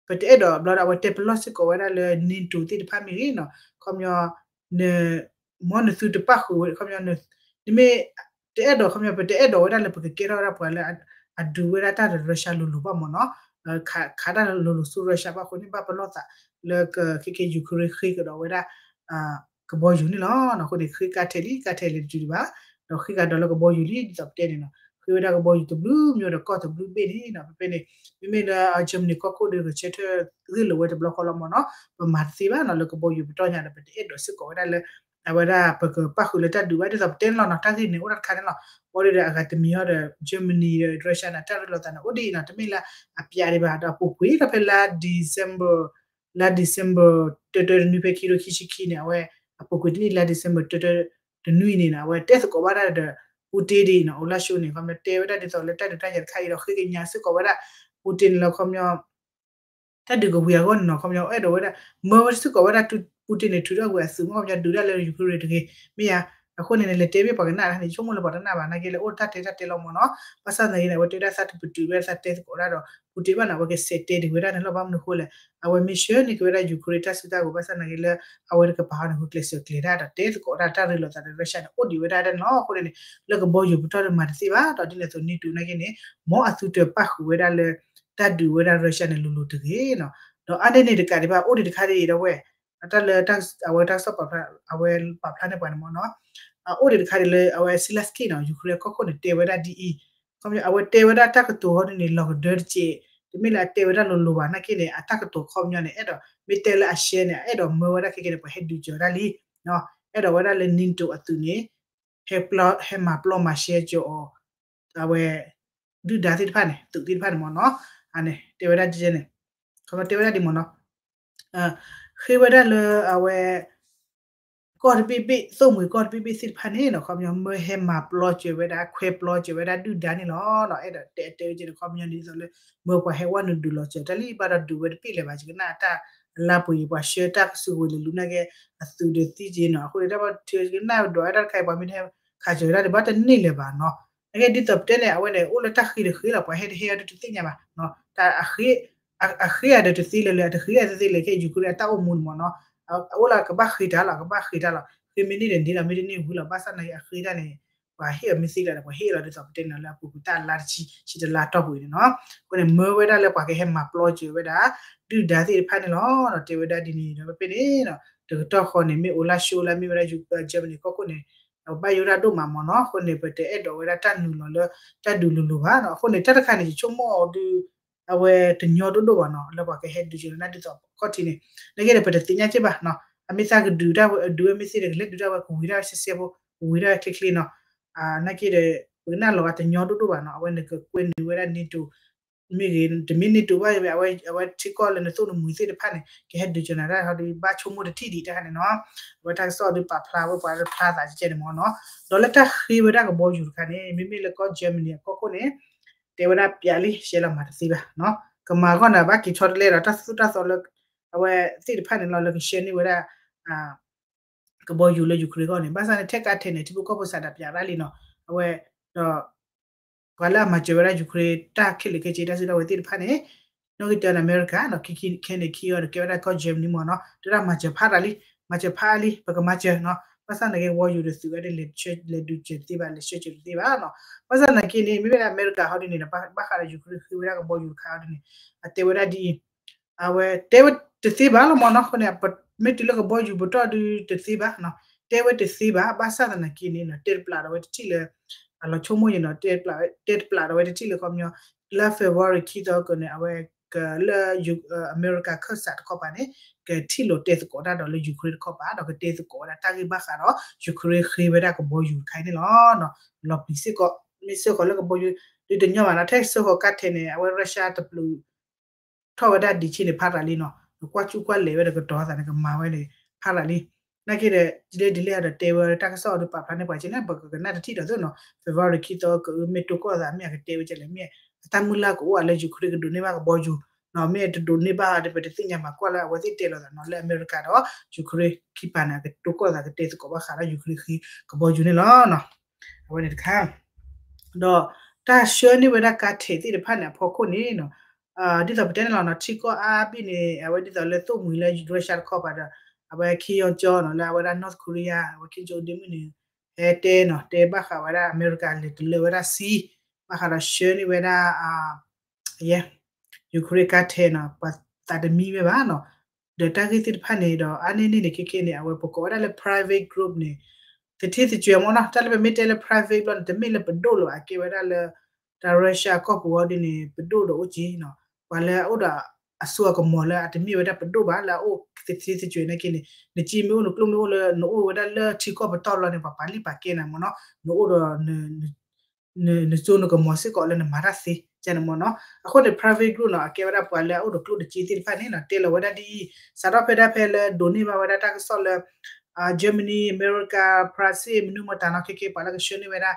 ပတအဲၣ်ဒိးဘျီဒီး အဝဲတဲပလီၢ်စ့ၢ်ကီးဝဲဒၣ်လၢ NATO သ့ၣ်တဖၣ်မ့ၢ်ဂ့ၤနီၤ ခီပညီ န မ်နသုတပၣ်ဃုာ်ဝဲ ခီပညီ နမ့ၢ် တအဲၣ်ဒိး ခီပညီ ပတအဲၣ်ဒိးဝဲဒၣ်လၢပကကဲထီၣ်ဝဲဒၣ်ပှၤလၢ အဒုးဝဲဒၣ်တၢ်ဒီး Russia လိၤလိၤဘၣ်မ့ၢ်နီၤ ခးတၢ်လိၤလိၤဆူ Russia ဘၣ်အဃိန့ၣ် ဘၣ်ပလီၢ်သးလၢက ခဲကဲ Ukraine ဃ့ကဒီးဝဲဒၣ် ကဘီယူၤန့ၣ်လီၤ. အဃိန့ၣ် ဃ့ကါထဲးလံ ကါထဲးလံတတုၤဒံးဘၣ် ဒီးဃ့ကဒီးလၢကဘီယူၤလံ ဒ်သိးပတဲန့ၣ်နီၤ ဃ့ဝဲဒၣ်ကဘီယူၤတဘျုးမျိုးဒီးကီၢ်တဘျုးဘ့ၣ်န့ၣ်နီၤ ဖဲဖဲန့ၣ် မ့မ့ၢ်လၢ Germany ကီၢ်ခိၣ်ဒီးကဆၢထၢၣ်ဂ့ၢ်လိာ်ဝဲတဘျီဃီလီၤမ့ၢ်နီၤ ပမၤတသ့ဘၣ်နီၤ လၢကဘီယူၤပတီၢ်ညါဒီး ပတအဲၣ်ဒိးစ့ၢ်ကီးဝဲဒၣ်လၢ အဝဲဒၣ်ပကပၣ်ဃုာ်လၢတၢ်ဒုးဘၣ် ဒ်သိးပတဲန့ၣ်လီၤနီၤ တၢ်ဂ့ၢ်န့ၣ်အိၣ်ဒၣ်တခါန့ၣ်လီၤ ဘီဒုးဒီးအဂၤတမံၤအီၤဒီး Germany ဒီး Russia န့ၣ် တၢ်ရ့လိာ်သးန့ၣ် အိၣ်ဒ်အံၤနီၤ တမ့ၢ်လၢအပျးဒံးဘၣ် ဒီးအပူၤကွံာ်ဒီးဖဲလါ December လါ December တၢတၢတနွံဖဲခံကထိခံဆံခံန့ၣ် အဝဲ အပူၤကွံာ်တနံၣ် လါ December တၢတၢတနွံန့ၣ်နီၤ အဝဲတဲသကိးဘၣ်တၢ်ဒီး Putin ဒ်အံၤနီၤ အိၣ်လၢၡိန့ၣ် ခီပညီတဲဝဲဒၣ်ဒ်သိးလၢတၢ်ဒုးတၢ်ယၤတခါအံၤဒီး ဃ့ကညးစ့ၢ်ကီးဝဲဒၣ် Putin န့ၣ်လီၤ ခီပညီ တၢ်ဒုးကဝံၤအဂီၢ်န့ၣ်နီၤ ခီပညီအဲၣ်ဒိးဝဲဒၣ် မၢဝဲစ့ၢ်ကီးဝဲဒၣ် Putin န့ၣ် ထုးထီၣ်ကွံာ်အသုးမ့ၢ်ခီပညီဒုးတၢ်လၢ Ukraine တဂ့ၤ မ့ၢ်ယါ အဃိန့ၣ် လဲၤတဲဘၣ်ပှၤကနၣ်တခါန့ၣ် ဆိကမိၣ်လၢပှၤတနၢ်ဘၣ် နာ်က့လၢအိၣ်တၢ်တဲတၢ်တဲလီၤမ့ၢ်နီၤ ဘၣ်ဆၣ်သနာ်က့န့ၣ် အဝဲတဲဝဲဒၣ်သးတပတုာ်ဝဲဒၣ်သးတဲသကိးဒၣ်ဒီး Putin ဘၣ်န့ၣ် အဝဲကစဲးတဲဒံးဝဲဒၣ်န့ၣ်လီၤ ဘၣ်မနုၤအဃိလဲၣ် အဝဲမ့ၢ်ဆှၢန့ၢ်က့ၤဝဲဒၣ် Ukraine တၢ်စုတၢ်ဝဲၤ ဘၣ်ဆၣ်သနာ်က့လၢ အဝဲတကပၤဃီန့ၣ် ဂုာ်ကျဲးစၢးကျဲၤတၢ်ဒီးတဲသကိးဒၣ်တၢ်ရ့လိာ်သးဒီး Russia န့ၣ် အိၣ်ဒံးဝဲဒၣ်ဒ်န့ၣ်လီၤ အဃိန့ၣ်န့ၣ် လၢကဘီယူၤပတီၢ်ဒီးမၤတသ့ဘၣ် ဒီးဒ်န့ၣ်အသိး NATO နာ်က့န့ၣ် မ်အသုတပၣ်ဃုာ်ဝဲဒၣ်လၢ တၢ်ဒုးဝဲဒၣ် Russia န့ၣ် လိၤလိၤတဂ့ၤနီၤ ဒီးအါန့ၢ်န့ၣ်တကးဒံးဘၣ် အိၣ်ဒံးတခါဒ်အံၤဒီးဝဲ တၢ်လၢ အဝဲတၢ်ကစီၣ်ပာ်ဖျါ အဝဲပာ်ဖျါန့ၢ်ပှၤန့ၣ်မ့ၢ်နီၤ အိၣ်ဒံးတခါဒ်လၢအဝဲ Zelenskyy နီၤ Ukraine ကီၢ်ခိၣ်န့ၣ် တဲဝဲဒၣ်ဒ်အံၤ ခီပညီ အဝဲတဲဝဲဒၣ်တၢ်ကတိၤဟီဒ်န့ၣ် လီၤကဒၢတစဲး တမ့ၢ်လၢအတဲဝဲဒၣ်လိၤလိၤဘၣ် နာ်က့န့ၣ် အတၢ်ကတိၤခီပညီန့ၣ် အဲၣ်ဒိး မ့ၢ်တဲလၢအရှဲန့ၣ် အဲၣ်ဒိးမၢဝဲဒၣ်ခဲကဲန့ၣ် ပှၤဟဲဒုးစၢၤဝဲဒၣ်လံ အဲၣ်ဒိးဝဲဒၣ်လၢ NATO အသုးန့ၣ် ဟဲပျီ ဟဲမၤပျီမၤရှဲစၢၤအီၤ အဝဲ ဒုၣ်ဒါသ့ၣ်တဖၣ်န့ၣ် သုးသ့ၣ်တဖၣ်န့ၣ်မ့ၢ်နီၤ အန့ၣ် တဲဝဲဒၣ်ဒ်န့ၣ် ခီပညီတဲဝဲဒၣ်ဒ်မ့ၢ်နီၤ ဃ့ဝဲဒၣ်လၢအဝဲ ကီၢ်တဘ့ၣ်ဘ့ၣ် သိၣ်မှံၤကီၢ်တဘ့ၣ်ဘ့ၣ်သ့ၣ်တဖၣ်န့ၣ်နီၤ ခီပညီမၢဟဲမၤပျီစၢၤဝဲဒၣ် ခွဲပျီစၢၤဝဲဒၣ်ဒုၣ်ဒါန့ၣ်လီၤ. အဲၣ်ဒိးတဲတဲဝဲက့ၤန့ၣ် ခီပညီဒ်သိးလၢ မၢပှၤဟဲဝဲနုာ်ဒုးလီၤစၢၤတၢ်လံ ဘၣ်ဒီးဒုးဝဲတဘ့ၣ်လၢၤဘၣ် ယကနၣ်တၢ်အလါပှ့ၤ ပှၤဆှၢတၢ်ကစုကဝဲၤလၢလူၤနာ်က့ အသုးဒီးသံက့ၤနီၤ အဃိန့ၣ်တၢ်ဘၣ်ထုးကနၣ်ဒွးဝဲဒၣ်တခါအံၤ ပှၤမ့ၢ်တဟဲခးစၢၤဝဲဒၣ်န့ၣ် ဘၣ်တန့ၢ်လၢၤဘၣ်နီၤ. နာ်က့ဒ်သိးပတဲန့ၣ် အဝဲန့ၣ် အိၣ်လၢတၢ်ဃ့တဃ့လီၤ ပှၤဟဲတဟဲအီၤဒ်တသ့ၣ်ညါဘၣ် အဃ့အတသ့လၢၤလၢၤ အတဃ့အတသ့လၢၤ ခဲ Ukraine အတၢ်အိၣ်မူန့ၣ်မ့ၢ်နီၤ အအိၣ်လၢကဘၣ်ဃ့တၢ်လီၤ ကဘၣ်ဃ့တၢ်လီၤ ဃ့မ့ၢ်န့ၢ်ဒီးန့ၢ်လီၤ မ့ၢ်တန့ၢ်ဝံၤလီၤ ဘၣ်ဆၣ်နာ်က့အဃ့တၢ်န့ၣ် ပှၤဟ့ၣ်အီၤမ့ၢ်သ့လီၤဒီး ပှၤဟ့ၣ်အီၤလီၤဒ်သိးပတဲန့ၣ်လၢ အပူၤကွံာ်တၢ်လါတဆံ ဆံတလါတီၢ်ပူၤအံၤန့ၣ်နီၤ. အဃိန့ၣ် မၢဝဲဒၣ်လၢပှၤကဟဲမၤပျီစၢၤဝဲဒၣ် ဒုၣ်ဒါသ့ၣ်တဖၣ်န့ၣ်လီၤ. ဒီးတဲဝဲဒၣ်ဒ်န့ၣ်ဒီး ဖဲန့ၣ် တကတီၢ်ဃီန့ၣ် မ့ၢ်အိၣ်လၢၡိလၢမ့ၢ်ဝဲဒၣ် Germany ကီၢ်ခိၣ်န့ၣ် ဘၣ်ယိၣ်ဒၣ်ဒိၣ်မးမ့ၢ်နီၤ. အဃိန့ၣ် ပတအဲၣ်ဒိးဝဲဒၣ်တၢ်နုာ်လီၤလၢ တၢ်ဒုးလိၤလိၤဘၣ်နီၤ. အဃိန့ၣ် တၢ်တခါန့ၣ် ယဆိကမိၣ်အီၤဒုး အဝဲတညီဒိၣ်ဒိၣ်ဘၣ်နီၤ လၢပှၤကဟဲဒုးစၢၤလၢနၢ်ဒ်သိးခီၣ်ထံးန့ၣ် နာ်က့ဒီး ပတသ့ၣ်ညါက့ဘၣ်နီၤ. အမ့ၢ်သးကဒုးတၢ်ဝဲ ဒုးဝဲမ့ၢ်သ့ဒီး ကလဲၤဒုးတၢ်ဝဲ ကဝံၤဒၣ်ဝဲရှဲရှဲဖိ ကဝံၤဒၣ်ဝဲချ့ချ့နီၤ. နာ်က့ဒီး ပကနၣ်လီၤဂာ်တညီဒိၣ်ဒိၣ်ဘၣ်နီၤ. အဝဲန့ၣ်ကကွဲနုာ်ဝဲဒၣ် NATO မ့ၢ်ဂ့ၤ တမ့ၢ် NATO ဘၣ်ဝဲ အဝဲထံကီၢ်လၢနသိၣ်နမှံၤသ့ၣ်တဖၣ်န့ၣ် ကဟဲဒုးစၢၤနၤတၢ်ဟီဒီး ဘၣ်ဆိကမိၣ်တထံၣ်ဒံးတၢ်ခါန့ၣ်နီၤ. အဝဲတၢ်ကစီၣ်ဒုးပာ်ဖျါဝဲပှၤလၢဖျါသးကဲန့ၣ်မ့ၢ်နီၤ. ဒီးလၢတၢ်ဃ့ဝဲဒၣ်ကဘီယူၤတခါန့ၣ် မ့မ့ၢ်လၢကီၢ် Germany အကီၢ်ခိၣ်န့ၣ် တဲဝဲဒၣ်ပျးလံ ရှဲလီၤမၤတသ့ဘၣ်နီၤ. ကမၤဂီၢ်န့ၣ် ဘၣ်က့ၤဆီတလဲဒီး တၢ်သိၣ်တၢ်သီလၢ အဝဲသ့ၣ်တဖၣ်န့ၣ်လီၤ လၢကဆှၢန့ၢ်ဝဲဒၣ် ကဘီယူၤလၢ Ukraine အဂီၢ်န့ၣ် ဘၣ်ဆၣ်န့ၣ် ထဲကါထဲးန့ၣ် ထံဖိကီၢ်ဖိစးဒးပၠးရၣ်လံနီၤ, အဝဲ ဒီး ပှၤလၢအမၤစၢၤဝဲဒၣ် Ukraine တၢ်ခဲလၢာ်ခဲဆ့ တၢ်စုတၢ်ဝဲၤသ့ၣ်တဖၣ်န့ၣ် နီၣ်ဂံၢ်တၢန့ၣ် အမဲရကၤနီၤ, ခံ ခံ ခဲန့ၣ် ခံအီၤဒီး ကဲဝဲဒၣ်ကီၢ် Germany မ့ၢ်နီၤ, တၢ်မၤစၢၤဖးတၢ်လံ, မၤစၢၤဖးလံ ပကမၤစၢၤနီၤ, ဘၣ်ဆၣ်နာ်က့ ကဘီယူၤတသုးဝဲဒၣ် လဲၤဒုးစၢၤတသ့ဘၣ် လဲၤဆှၢစၢၤတသ့ဘၣ်နီၤ, ဘၣ်ဆၣ်နာ်က့န့ၣ် မ့မ့ၢ်ဒၣ်အမဲရကၤဟီဒ်န့ၣ်ဒီး ဘၣ်ဃးဒီး Ukraine ဃ့ဝဲဒၣ်ကဘီယူၤတခါဟီဒ်န့ၣ် အတဲဝဲဒၣ်ဒ်အံၤ အဝဲတဲဝဲတသ့ဘၣ်လီၤမ့ၢ်နီၤ, အဃိန့ၣ် မ့ၢ်တုၤလၢကဘီယူၤပတီၢ်ဒုးတသ့ဘၣ်နီၤ, တဲဝဲတသ့ဘၣ် ဘၣ်ဆၣ်သနာ်က့န့ၣ်နီၤ တဲတပျးဒီးဝဲတထံၣ်လၢ အလီၤဆိကမိၣ်ယံၤနီၤ, တဲတပျးဒီးဝဲတထံၣ်လၢခီပညီ လၢ February ခံသီကန့ၣ် အဝဲကလၢ အမဲရကၤခၢၣ်စးတခီပၤန့ၣ် ကထံၣ်လိာ်တဲသကိးတၢ်ဒီးလၢ Ukraine တခီပၤ ဒီးကတဲသကိးဝဲဒၣ်တၢ်ဂ့ၢ်ဘၣ်ဃးဒီး Ukraine ဃ့ဝဲဒၣ်ကဘီယူၤတခါအံၤန့ၣ်လီၤ. လီၤပျံၤစ့ၢ်ကီး မ့ၢ်စၢဃီၤလၢကဘီယူၤ ဒုးတညီဘၣ်နီၤ, ထဲစၢဃီၤကါထဲးန့ၣ် အဝဲ Russia တပျုာ် ထီၣ်ဝဲဒၣ်ဒံးဆ့န့ၣ် ဖးရၤလံနီၤ, နကွၢ်ကူကွၢ်လဲၤဝဲဒီးကတီၤသးန့ၣ် ကမၤဝဲန့ၣ် ဖးရၤလံ. နာ်က့ဒီး ဒ်လဲၣ်ဒ်လဲၣ်ဒီးတဲဝဲတၢ်ကစီၣ်အီၤဒီးပာ်ဖျါန့ၢ်ပှၤက့န့ၣ် ပကကနၣ်တထံၣ်ဒီးသ့နီၤ, February ခံသီကမ့ၢ်တိၢ်ကီၢ်သး မ့ၢ်အကတဲဝဲကလဲၣ် မ့ၢ်အတၢ်မုၢ်လၢ်ကအိၣ်အါလၢ Ukraine ကဒိးန့ၢ်ဘၣ်ကဘီယူၤနီၤ, မ့ၢ်တဒိးန့ၢ်ဘၣ်ဒီး ပတသ့ၣ်ညါဘၣ်ကွၢ်လၢအဝဲသ့ၣ်တဲလိာ်သးနီၤ, လၢအမဲရကၤဒီး Ukraine ခံပၤန့ၣ် အကတိၢ်ကီၢ်သးကတဲသကိးဘၣ်ဃးဒီး Ukraine ဃ့ကဘီယူၤန့ၣ်လီၤ. အဝဲန့ၣ်တခါ ဒီးတၢ်ဆှၢန့ၢ်ဝဲဒၣ်ကါထဲးသ့ၣ်တဖၣ်န့ၣ် အဖီခိၣ်န့ၣ်နီၤ, ဒ်သိးပတဲန့ၣ်လီၤနီၤ, ထံကီၢ်အါဘ့ၣ်န့ၣ် အဝဲဒ်သိးလၢသိၣ်မှံၤလၢ Russia တခီပၤဒီး အဝဲ Kim Jong Jong နီၤ, လၢအဝဲဒၣ် North Korea အဝဲ Kim Jong Un ဒ့မုၣ်န့ၣ် ဟဲတဲနီၤ, တဲဘၣ်ဃးဝဲဒၣ်အမဲရကၤလဲၤတလၢဝဲဒၣ်စ့ ဘၣ်ဃးဒီးဆှၢန့ၢ်ဝဲဒၣ် ယဲ Ukraine ကါထဲးနီၤ, ပှၤသးတမံဝဲဘၣ်နီၤ. ဒီးတၢ်ဂ့ၢ်သ့ၣ်တဖၣ်န့ၣ်ဒီး အါန့ၢ်န့ၣ်န့ၣ် ခဲခဲန့ၣ် အဝဲပကိးဝဲဒၣ်လၢ private group န့ၣ် သထ့သကွဲးမ့ၢ်နီၤ, တၢ်လၢပမ့ၢ်တဲလၢ private ဘျီန့ၣ် တမ့ၢ်လၢပဒိၣ်လၢၤဘၣ်, ကဲဝဲဒၣ်လၢ တၢ် Russia ကီၢ်ပူၤဝဲဒ်န့ၣ် ပဒိၣ်ဒီးအိၣ်က့နီၤ, ပှၤလၢအအိၣ်ဒီးအစိအကမီၤလၢအတမ့ၢ်ဝဲဒၣ်ပဒိၣ်ဘၣ် လၢအအိၣ်သထ့သကွဲးနာ်က့န့ၣ်, နစ့မ့ၢ်အိၣ်နကျိၣ်မ့ၢ်အိၣ်လၢ နအိၣ်ဝဲဒၣ်လၢထံကီၢ်ပတီၢ်ဘျီန့ၣ် ပှၤပာ်လံၣ်ပာ်ကဲနၤမ့ၢ်နီၤ, နအိၣ်ဒီး နစိနကမီၤစ့ၢ်ကီးလၢနမၤတၢ်သ့ ကန့ၣ်မ့ၢ်နီၤ. အဃိန့ၣ် private group နီၤ, အကဲဝဲဒၣ်ပှၤလၢအအိၣ်ဒီးကျိၣ်ဒီးစ့သ့ၣ်တဖၣ်န့ၣ်နီၤ, တဲလီၤဝဲဒၣ်ဒ်အံၤ, စးထီၣ်ဖဲဒၣ်ဖဲလၢဒိးန့ၢ်ဘၣ်ဝဲဒၣ်တၢ်ကစီၣ်လၢ Germany အမဲရကၤ France မနုၤမတၤနီၤ, ခဲခဲပှၤလၢကဆှၢန့ၢ်ဝဲဒၣ်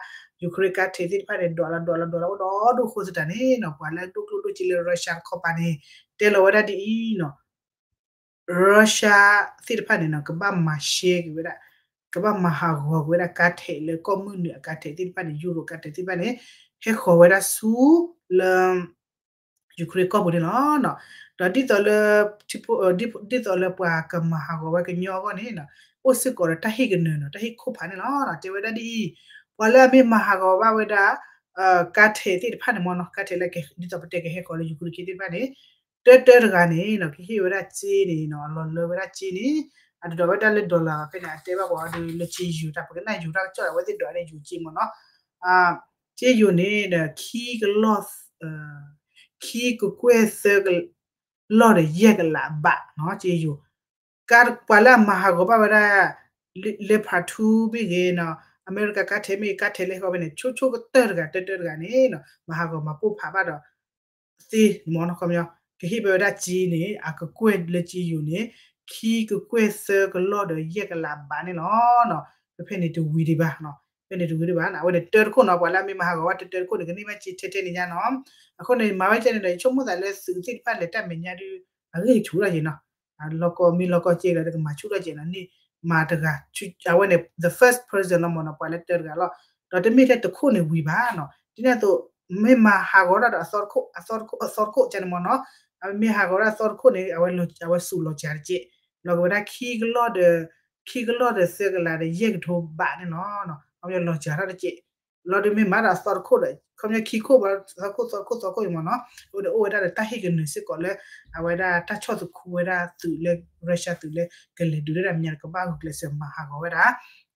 Ukraine ကါထဲးသ့ၣ်တဖၣ်န့ၣ် ဒွးလီၤဒွးလီၤဒွးလီၤအိၣ်ဒီးဒိၣ်ဃိသတးန့ၣ်နီၤ, ပှၤလၢဒိၣ်ကျိၣ်ဒိၣ်စ့လၢ Russia တခီပၤန့ၣ် တဲလီၤဝဲဒၣ်ဒ်အံၤနီၤ, Russia သ့ၣ်တဖၣ်န့ၣ်နီၤ ကဘၣ်မၤရှဲက့ၤဝဲဒၣ်, ကဘၣ်မၤဟးဂီၤက့ၤဝဲဒၣ်ကါထဲးလၢကီၢ်မုၢ်နုာ်အကါထဲး သ့ၣ်တဖၣ်န့ၣ် ယူရိၤကါထဲးသ့ၣ်တဖၣ်န့ၣ် ဟဲဃီၤဝဲဒၣ်ဆူလၢ Ukraine ကီၢ်ပူၤန့ၣ်လီၤ. ဒီးဒ်သိးလၢ ဒ်သိးလၢပှၤကမၤဟးဂီၤဝဲကညီအဂီၢ်န့ၣ် အိၣ်စ့ၢ်ကီးဒီးတၢ်ဟ့ၣ်ကနၢၤနီၤ, တၢ်ဟ့ၣ်ခိၣ်ဖးန့ၣ်လီၤ. တဲဝဲဒၣ်ဒ်အံၤ, ပှၤလၢအမ့ၢ်မၤဟးဂီၤဘၣ်ဝဲဒၣ် ကါထဲးသ့ၣ်တဖၣ်န့ၣ်မ့ၢ်နီၤ, ကါထဲးလၢဒ်သိးပတဲကဟဲဃီၤလၢ Ukraine သ့ၣ်တဖၣ်န့ၣ် တၢတၢတဂၤန့ၣ်နီၤ ကဟ့ၣ်ဝဲဒၣ်စ့န့ၣ်နီၤ, အလီၤလၢဝဲဒၣ်စ့န့ၣ် အတဒိးဝဲဒၣ်လၢ dollar ဘၣ်ဖဲန့ၣ် အတဲဘၣ်ပှၤအီၤဒ်လၢစ့ယိၤတၢ် ပကနၣ်ယိၤတၢ်ကစီၣ် အဝဲသ့ၣ်ဒိးဝဲဒၣ်ယိၤစ့မ့ၢ်နီၤ, စ့ယိၤန့ၣ်ဒီး ခံကလီၢ် ခံကကွဲၢ်သၢကလီၢ်ဒီးယဲၢ်ကလးဘးနီၤ, စ့ယိၤ ပှၤလၢအမၤဟးဂီၤဘၣ်ဝဲဒၣ် Leopard ထူမ့ၢ်ဂ့ၤနီၤ, အမဲရကၤကါထဲးမ့ၢ်ဂ့ၤ ကါထဲးလၢဟဲဃီၤဖဲန့ၣ် ဆိဆိကတၢၢ်တဂၤ တၢတၢတဂၤန့ၣ်နီၤ မၤဟးဂီၤမၤပိၢ်ဖးဘၣ်ဒီး သ့မ့ၢ်နီၤ, ခီပညီ ကဟ့ၣ်ဝဲဒၣ်စ့န့ၣ် အကကွဲၢ်လၢစ့ယိၤန့ၣ် ခံကကွဲၢ်သၢကလီၢ်ဒီးယဲၢ်ကလးဘးန့ၣ်လီၤ. ဖဲဖဲန့ၣ်တဝံၤဒံးဘၣ်, ဖဲန့ၣ်တဝံၤဒံးဘၣ်နီၤ, အဝဲန့ၣ်တၢတခိၣ်နီၤ, ပှၤလၢအမ့ၢ်မၤဟးဂီၤဘၣ်တၢတခိၣ်န့ၣ် ကန့ၢ်ဘၣ်စ့ထဲထဲန့ၣ်ညါနီၤ. အဃိန့ၣ် မၤဝဲကဲန့ၣ်ဒီး ယဆိကမိၣ်သးလၢသုးသ့ၣ်တဖၣ်လဲၤတၢ်မဲာ်ညါဒုး အဂ့ၢ်ကဆူၣ်ထီၣ်က့ၤနီၤ, လီၢ်ကီမ့ၢ်လီၢ်ကီစ့လီၤဒီး ကမၤဆူၣ်ထီၣ်က့ၤနီၤ, န့ၢ်မၤတဂၤ, အဝဲန့ၣ် the first person လီၤမ့ၢ်နီၤ, ပှၤလၢတၢတဂၤလီၤ. ဒီးတမ့ၢ်ထဲတခိၣ်န့ၣ်ဝံၤဘၣ်နီၤ, ဒ်န့ၣ်အသိး မ့ၢ်မၤဟးဂီၤတၢ်ဒီးအသီတခိၣ် အသီတခိၣ် အသီတခိၣ်ကန့ၣ်မ့ၢ်နီၤ, အမ့ၢ်ဟးဂီၤတၢ်အသီတခိၣ်န့ၣ် အဝဲစူးလီၤစှၤတက့ၢ်, လီၤက့ၤဝဲဒၣ်ခံကလီၢ်ဒီး ခံကလီၢ်ဒီးသၢကလးဒီးယဲၢ်ကထိဘးန့ၣ်လီၤ. အဝဲလီၤစှၤထီၣ်တက့ၢ် လီၤဒုးမ့ၢ်မၤဒီးအသီတခိၣ်ဒီး ခီပညီခံခိၣ်ဘၣ် သီခိၣ် သီခိၣ် သီခိၣ်အံၤမ့ၢ်နီၤ, အဝဲန့ၣ်အိၣ်ဝဲဒၣ်ဒီးတၢ်ဟ့ၣ်ကနၢၤစ့ၢ်ကီးလၢ အဝဲဒၣ်တၢ်ဆီၣ်သခူဝဲဒၣ်သုးလၢ Russia သုးလၢ ကလဲၤဒုးဒၣ်တၢ်မဲာ်ညါဒီး ကဘၣ်ဂုာ်ကျဲးစၢးမၤဟးဂီၤဝဲဒၣ်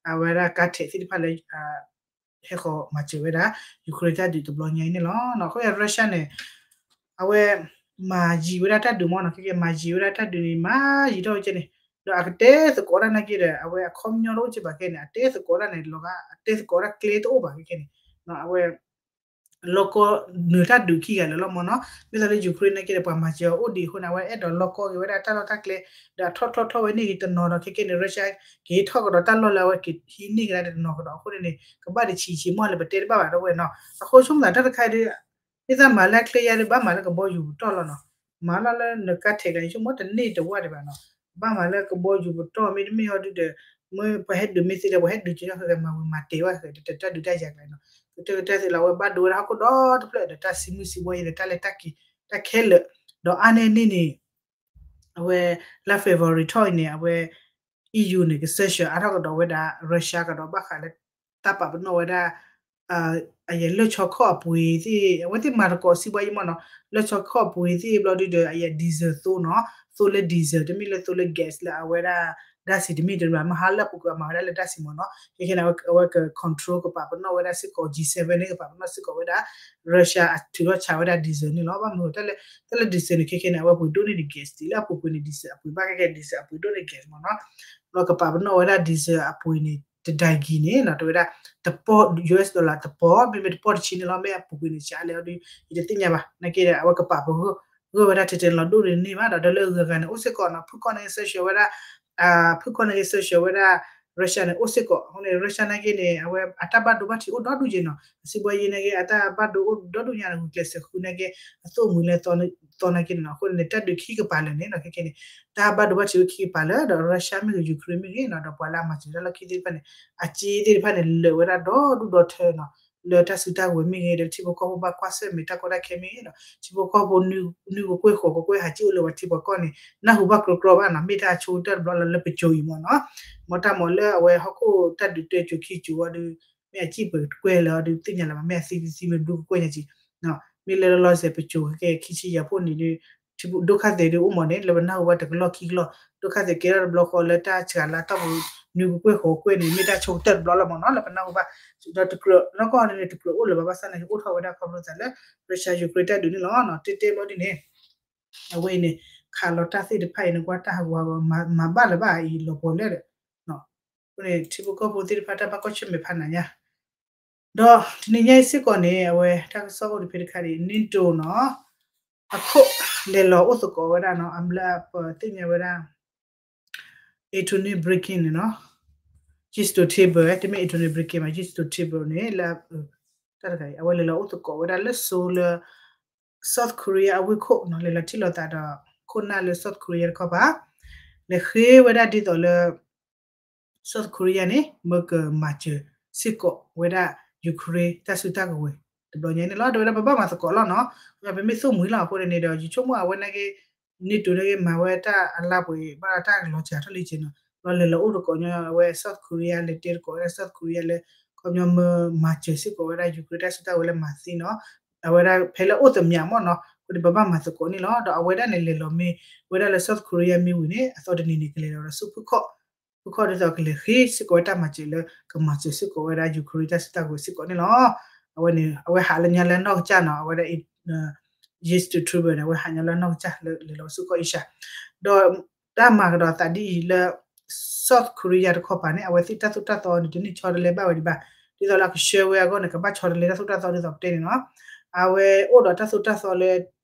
အဝဲဒၣ်ကါထဲးသ့ၣ်တဖၣ်လၢ ဟဲဃီၤမၤစၢၤဝဲဒၣ် Ukraine တၢ်ဒုးတဘျီညါအံၤန့ၣ်လီၤ. အဃိ Russia န့ၣ် အဝဲ မၤယံၤဝဲဒၣ်တၢ်ဒုးမ့ၢ်နီၤ, ခဲကဲ မၤယံၤဝဲဒၣ်တၢ်ဒုးန့ၣ် မၤယံၤထီၣ်ဝဲကဲန့ၣ်, ဒီးအကတဲသကိးတၢ်နာ်က့ဒီး အဝဲအခီပညီတအိၣ်ကဲဘၣ်ခဲန့ၣ် အတဲသကိးတၢ်န့ၣ် လီၤဂာ် အတဲသကိးတၢ်ကျဲတအိၣ်ဘၣ်ခဲကဲန့ၣ်, အဝဲ လီၢ်ကီနၢၤတၢ်ဒုးခံဂၤလၢာ်လီၤမ့ၢ်နီၤ. မ့ၢ်သးလၢ Ukraine နာ်က့ဒီး ပှၤမၤစၢၤအီၤအိၣ်ဒံးအဃိန့ၣ် အဝဲအဲၣ်ဒိးလီၢ်ကီက့ၤဝဲဒၣ်တၢ်လီၢ်တၢ်ကျဲ, ဒီးအထီၣ်ထီၣ်ထီၣ်ဝဲန့ၣ်ဂ့ၤတနီၤဒီး ခဲကဲန့ၣ် Russia ကဟံးထီၣ်ကဒီးတၢ်လီၢ်လၢအဝဲကဟံးန့ၢ်ကဒါတနီၤကဒီးအဃိန့ၣ်န့ၣ် ကဘၣ်တဆံးဆံးမ့ၢ်လၢပတဲတဘၣ်ဘၣ်ဒီးဝဲနီၤ. အဃိဆိကမိၣ်သးတၢ်တခါအံၤဒီး မ့ၢ်သးမၤလၢအချ့ယါဒီး ဘၣ်မၤလၢကဘီယူၤပတီၢ်လီၤနီၤ. မၤလီၤလၢနကါထဲးကျါ ယဆိကမိၣ်တန့ၢ်တဝၢ်ဒံးဘၣ်နီၤ. ဘၣ်မၤလၢကဘီယူၤပတီၢ် မ့တမ့ၢ်ဟီဒုဒီး မ့ၢ်ပှၤဟဲဒုးမ့ၢ်သ့ဒီး ပှၤဟဲဒုးကညီဃဲမၤဝံၤမၤတဲာ်ဝဲဃဲ တၢ်ဒုးတၢ်ယၤကျါနီၤ. ကတၢၢ်ကတၢၢ်သ့လီၤ အဝဲဘၣ်ဒိဝဲဒၣ်ဟီၣ်ခိၣ်ဒီတဖျၢၣ်ဒီး တၢ်စံမုၢ်စံဘှီယဲဒီး တၢ်လဲၤတၢ်က့ၤ တၢ်ခဲလၢာ် ဒီးအါန့ၢ်န့ၣ်န့ၣ် အဝဲ လါ February ထီၣ်အံၤန့ၣ် အဝဲ EU န့ၣ် က sanction အါထီၣ်ကဒီးဝဲဒၣ် Russia ကဒီး ဘၣ်ဃးလၢ တၢ်ပာ်ပနီၣ်ဝဲဒၣ် အယဲၢ်လၢၢ်ဆီခီၣ်အပှ့ၤသ့ၣ် အဝဲသ့ၣ်မၤသကိးစံးဘှါယံမ့ၢ်နီၤ. လၢၢ်ဆီခီၣ်အပှ့ၤသ့ၣ်ဘျီဒုဒီး အယဲၢ် diesel သိနီၤ, သိလၢ diesel တမ့ၢ်လၢသိလၢ gas လၢအဝဲဒၣ် ဓာတ်ဆီ တမ့ၢ်တမ့ၢ် မဟါလၢအပူၤကွံာ်အမၤဝဲဒၣ်လၢ ဓာတ်ဆီ မ့ၢ်နီၤ. ခဲခဲန့ၣ် အဝဲက control ကပာ်ပနီၣ်ဝဲဒၣ်စ့ၢ်ကီး G seven န့ၣ် ကပာ်ပနီၣ်စ့ၢ်ကီးဝဲဒၣ် Russia အထုးထီၣ်ဆးဝဲဒၣ် diesel န့ၣ်လီၤ. ဘၣ်မနုၤတၢ်လၢ တၢ်လၢ diesel န့ၣ် ခဲခဲန့ၣ် အဝဲပှ့ၤဒိၣ်န့ၢ်ဒံး gas လၢအပူၤကွံာ်န့ၣ် diesel အပှ့ၤဘၣ်ခဲခဲ diesel အပှ့ၤဒိၣ်န့ၢ် gas မ့ၢ်နီၤ. ဘျီကပာ်ပနီၣ်ဝဲဒၣ် diesel အပှ့ၤန့ၣ် တဒါကံၤန့ၣ်နီၤ တဝဲဒၣ် တပီၢ် US dollar တပီၢ် မ့မ့ၢ်တပီၢ်တဆံန့ၣ်လီၤ. မ့ၢ်အပူၤကွံာ်န့ၣ်ဆးလဲၣ်အီၤဒီး ယတသ့ၣ်ညါဘၣ်. နာ်က့ဒီး အဝဲကပာ်ပဂၢၢ်ဝဲဒၣ်ထဲထဲလီၤဒိၣ်န့ၢ်န့ၢ်ဘၣ်ဒီး ဒီးလၢအဂၤဂၤန့ၣ် အိၣ်စ့ၢ်ကီးနီၤ ဖုခီၣ်န့ၣ် sanction ဝဲဒၣ် ဖုခီၣ်န့ၣ် sanction ဝဲဒၣ် Russia န့ၣ် အိၣ်စ့ၢ်ကီး. အဃိန့ၣ် Russia နာ်က့န့ၣ် အဝဲအတၢ်ဘၣ်ဒိဘၣ်ထံးအိၣ်ဒီဒူၣ်က့နီၤ. အစံးဘှါယံနာ်က့ အတၢ်ဘၣ်ဒိအိၣ်ဒီဒူၣ်ညါန့ၣ် ဂုာ်ကျဲးစၢးဃုနာ်က့ အသိၣ်မှံၤလၢသီနာ်က့န့ၣ်နီၤ. အဃိန့ၣ် တၢ်ဒုးခံကပၤလၢာ်န့ၣ်နီၤ ခဲခဲန့ၣ် တၢ်ဘၣ်ဒိဘၣ်ထံးအိၣ်ခံကပၤလၢာ် ဒီး Russia မ့ၢ်ဂ့ၤ Ukraine မ့ၢ်ဂ့ၤနီၤ ဒီးပှၤလၢအမၤစၢၤတၢ်လီၢ်ခံသ့ၣ်တဖၣ်န့ၣ် အစ့သ့ၣ်တဖၣ်န့ၣ် လၢာ်ဝဲဒၣ်ဒီဒူၣ်ဒီထၢနီၤ လၢတၢ်စုတၢ်ကဝဲၤမ့ၢ်ဂ့ၤ ဒီးထံဖိကီၢ်ဖိဘၣ်ကွၢ်ဆၢၣ်မဲာ်တၢ်ကီတၢ်ခဲမ့ၢ်ဂ့ၤဒီး ထံဖိကီၢ်ဖိနွံကကွဲၢ်ဃိးကကွဲၢ်ဟးက့ၢ်အိၣ်လၢပှၤထံပှၤကီၢ်န့ၣ် နၢ်ဟူဘၣ်ကြီကြီဘၣ်နီၤ. မ့ၢ်တၢ်ဆိကတၢၢ်တဘျီလၢ လၢပစိၤအံၤမ့ၢ်နီၤ. မ်တၢ်မ့ၢ်လၢအဝဲဟီၣ်ခိၣ်တၢ်ဒုးတဲစိၤခံစိၤအီၤဒီး မ့ၢ်အစံၣ်ပှဲၤတကွဲၢ်လၢအီၤဒီး သ့ၣ်ညါလၢၤဘၣ် မ့ၢ်အသံသံမ့ၢ်ဘျုးကကွဲၢ်ညါက့ၤ မ့ၢ်လၢလီၤလီၤဆဲးပစိၤခဲကဲခံဆံယၤဖှိၣ်န့ၣ်ဒီး ဒုက္ခသည်ဒုးအိၣ်မးန့ၣ် လၢပနၢ်ဟူဘၣ်တကလီၢ်ခံကလီၢ် ဒုက္ခသည်ကဲထီၣ်တဘျီဃီလၢတၢ်ဆှးလၢတၢ်ပူၤ နွံကကွဲၢ်ဃိးကကွဲၢ်န့ၣ် မ့ၢ်တၢ်ဆိကတၢၢ်တဘျီလီၤမ့ၢ်နီၤ လၢပနၢ်ဟူဘၣ် ဒီးတကြၢးနီၢ်ကီၢ်န့ၣ် တကြၢးအိၣ်လၢၤဘၣ်ဘၣ်ဆၣ်န့ၣ် အိၣ်ထီၣ်ဝဲဒၣ်ခီဖျိသးလၢ Russia Ukraine တၢ်ဒုးန့ၣ်လီၤ. တဲတဲဘျီဒ်န့ၣ် အဝဲအံၤန့ၣ် ခးလီၤတၢ်သ့ၣ်တဖၣ်အံၤန့ၣ် ကွၢ်တၢ်ဟးဂူာ်ဟးဂီၤ မၤဘၣ်လၢၤဘၣ်အံၤလီၤပှီၢ်လၢာ်ဒီး အဃိန့ၣ် ထံဖိကီၢ်ဖိသ့ၣ်တဖၣ်တၢ်ဘၣ်ကွၢ်ဆၢၣ်မဲာ်ဖးနးညါ ဒီးတနံၤညါအံၤစ့ၢ်ကီးန့ၣ် အဝဲတၢ်ကစီၣ်အိၣ်တဖဲတခါဒ် NATO နီၤ အခိၣ်လဲၤလီၤအိၣ်သကိးဝဲဒၣ်နီၤ အဘျၢအပသ့ၣ်ညါဝဲဒၣ် Antony Blinken န့ၣ်နီၤ Jens Stoltenberg တမ့ၢ် Antony Blinken မး Jens Stoltenberg န့ၣ် လၢ တၢ်တခါအံၤ အဝဲလဲၤလီၤအိၣ်သကိးဝဲဒၣ်လၢစိလၢ South Korea အဝ့ၢ်ခိၣ်နီၤ လဲၤလီၤထံၣ်လိာ်သးဒီး ခိၣ်နၢ်လၢ South Korea တခီပၤ လဲၤဃ့ဝဲဒၣ်ဒ်သိးလၢ South Korea န့ၣ် မ့ၢ်ကမၤစၢၤစ့ၢ်ကီးဝဲဒၣ် Ukraine တၢ်စုတၢ်ကဝဲၤ တဘျီညါန့ၣ်လီၤ. တဲဝဲဒၣ်ပဘၣ်မၤသကိးလီၤနီၤ ပမ့ၢ်သိၣ်မှံၤလီၤ အဃိန့ၣ်ဒီး ယဆိကမိၣ်အဝဲနာ်က့ NATO နာ်က့မၤဝဲတၢ်အလါပှဲၤ ဘၣ်ဒီးတၢ်လီၤစှၤထီၣ်လံက့နီၤ လီၤလဲၤလီၤအိၣ်သကိးညီ အဝဲ South Korea လဲၤတဲသကိးဝဲဒၣ် South Korea လၢ ခီပညီမ့ၢ်မၤစၢၤစ့ၢ်ကီးဝဲဒၣ် Ukraine တၢ်စုတၢ်ကဝဲၤလၢမၤသံနီၤ အဝဲဒၣ်ဖဲလၢအိၣ်သမံၤမ့ၢ်နီၤ အဃိန့ၣ် ပဘၣ်မၤသကိးန့ၣ်လီၤ. ဒီးအဝဲဒၣ်န့ၣ်လဲၤလီၤမ့ၢ်ဝဲဒၣ်လၢ South Korea မ့ၢ်ဝံၤန့ၣ် အသီတနံၤန့ၣ် ကလဲၤလီၤဒီးဆူဖုခီၣ် ဖုခီၣ်ဒ်သိးကလဲၤဃ့စ့ၢ်ကီးဝဲတၢ်မၤစၢၤလၢ ကမၤစၢၤစ့ၢ်ကီးဝဲဒၣ် Ukraine တၢ်စုတၢ်ကဝဲၤစ့ၢ်ကီးန့ၣ်လီၤ. အဝဲန့ၣ် အဝဲဟးလၢညါလၢနီၢ်ကစၢ်နီၤ အဝဲဒၣ် Jens Stoltenberg န့ၣ် အဝဲဟးညါလၢနီၢ်ကစၢ်လၢလဲၤလီၤဆူကီၢ်အ့ရှၢၣ် ဒီးတၢ်မၤကဒီးသးဒ်အံၤလၢ South Korea တခီပၤန့ၣ် အဝဲသ့ၣ်တၢ်သိၣ်တၢ်သီန့ၣ် တန့ၢ်ဆီတလဲဘၣ်ဝဲဒံးဘၣ် ဒ်သိးလၢအကဆှၢဝဲအဂီၢ်န့ၣ် ကဘၣ်ဆီတလဲတၢ်သိၣ်တၢ်သီဒ်သိးပတဲန့ၣ်နီၤ အဝဲအိၣ်ဒီးတၢ်သိၣ်တၢ်သီလၢ